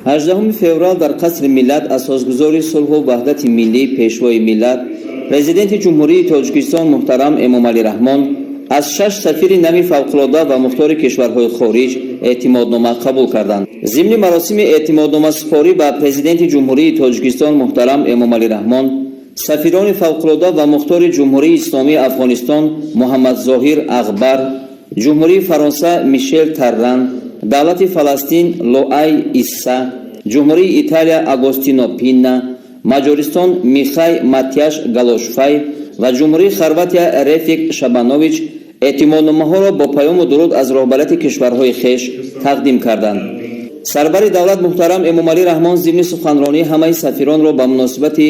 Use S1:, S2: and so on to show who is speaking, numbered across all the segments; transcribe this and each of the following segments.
S1: 18 феврал дар Қасри Миллат асосгузори сулҳу ваҳдати миллӣ, Пешвои миллат, Президенти Ҷумҳурии Тоҷикистон муҳтарам Эмомалӣ Раҳмон аз шаш сафири нави фавқулода ва мухтори кишварҳои хориҷ эътимоднома қабул карданд. Зимни маросими эътимодномасупорӣ ба Президенти Ҷумҳурии Тоҷикистон муҳтарам Эмомалӣ Раҳмон сафирони фавқулода ва мухтори Ҷумҳурии Исломии Афғонистон Муҳаммадзоҳир Ағбар, Ҷумҳурии Фаронса Мишел Тарран, Давлати Фаластин Лоай Исса, Ҷумҳурии Италия Агостино Пинна, Маҷористон Михай Матяш Галошфай ва Ҷумҳурии Хорватия Рефик Шабанович эътимодномаҳоро бо паёму дуруд аз роҳбарияти кишварҳои хеш тақдим карданд. Сарвари давлат муҳтарам Эмомалӣ Раҳмон зимни суханронӣ ҳамаи сафиронро ба муносибати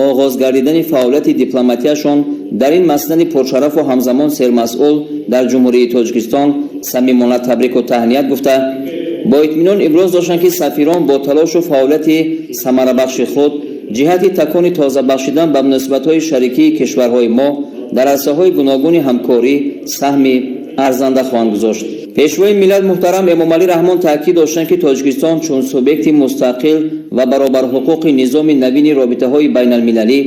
S1: оғоз гардидани фаъолияти дипломатияшон дар ин маснади пуршарафу ҳамзамон сермасъул дар Ҷумҳурии Тоҷикистон самимона табрику таҳният гуфта, бо итминон иброз доштанд, ки сафирон бо талошу фаъолияти самарабахши худ ҷиҳати такони тоза бахшидан ба муносибатҳои шарикии кишварҳои мо дар арсаҳои гуногуни ҳамкорӣ саҳми арзанда хоҳанд гузошт. Пешвои миллат муҳтарам Эмомалӣ Раҳмон таъкид доштанд, ки Тоҷикистон чун субъекти мустақил ва баробарҳуқуқи низоми навини робитаҳои байналмилалӣ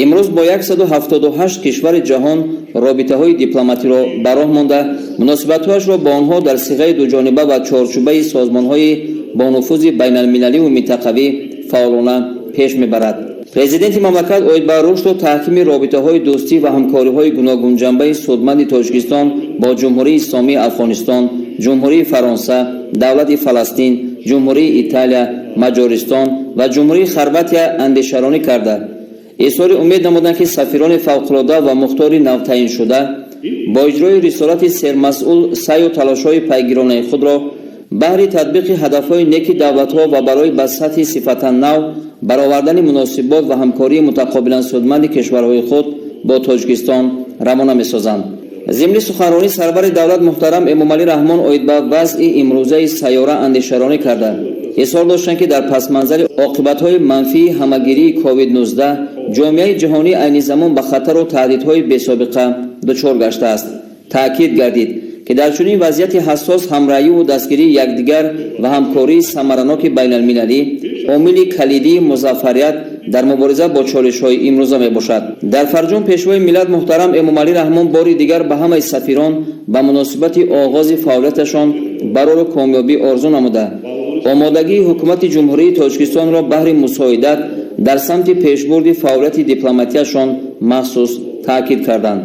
S1: имрӯз бо 178 кишвари ҷаҳон робитаҳои дипломатиро ба роҳ монда, муносибатҳояшро бо онҳо дар сиғаи дуҷониба ва чорчӯбаи созмонҳои бонуфузи байналмилаливу минтақавӣ фаъолона пеш мебарад. Президенти мамлакат оид ба рушду таҳкими робитаҳои дӯстӣ ва ҳамкориҳои гуногунҷанбаи судманди Тоҷикистон бо Ҷумҳурии Исломии Афғонистон, Ҷумҳурии Фаронса, Давлати Фаластин, Ҷумҳурии Италия, Маҷористон ва Ҷумҳурии Хорватия андешаронӣ карда, изҳори умед намуданд, ки сафирони фавқулода ва мухтори навтаъиншуда бо иҷрои рисолати сермасъул саъю талошҳои пайгиронаи худро баҳри татбиқи ҳадафҳои неки давлатҳо ва барои ба сатҳи сифатан нав баровардани муносибот ва ҳамкории мутақобилан судманди кишварҳои худ бо Тоҷикистон равона месозанд. Зимни суханронӣ сарвари давлат муҳтарам Эмомалӣ Раҳмон оид ба вазъи имрӯзаи сайёра андешаронӣ карда, изҳор доштанд, ки дар пасманзари оқибатҳои манфии ҳамагирии COVID-19 ҷомеаи ҷаҳонӣ айни замон ба хатару таҳдидҳои бесобиқа дучор гаштааст. Таъкид гардид, ки дар чунин вазъияти ҳассос ҳамраҳиву дастгирии якдигар ва ҳамкории самараноки байналмилалӣ омили калидии музаффарият дар мубориза бо чолишҳои имрӯза мебошад. Дар фарҷом Пешвои миллат муҳтарам Эмомалӣ Раҳмон бори дигар ба ҳамаи сафирон ба муносибати оғози фаъолияташон барору комёбӣ орзу намуда, омодагии Ҳукумати Ҷумҳурии Тоҷикистонро баҳри мусоидат дар самти пешбурди фаъолияти дипломатияшон махсус таъкид карданд.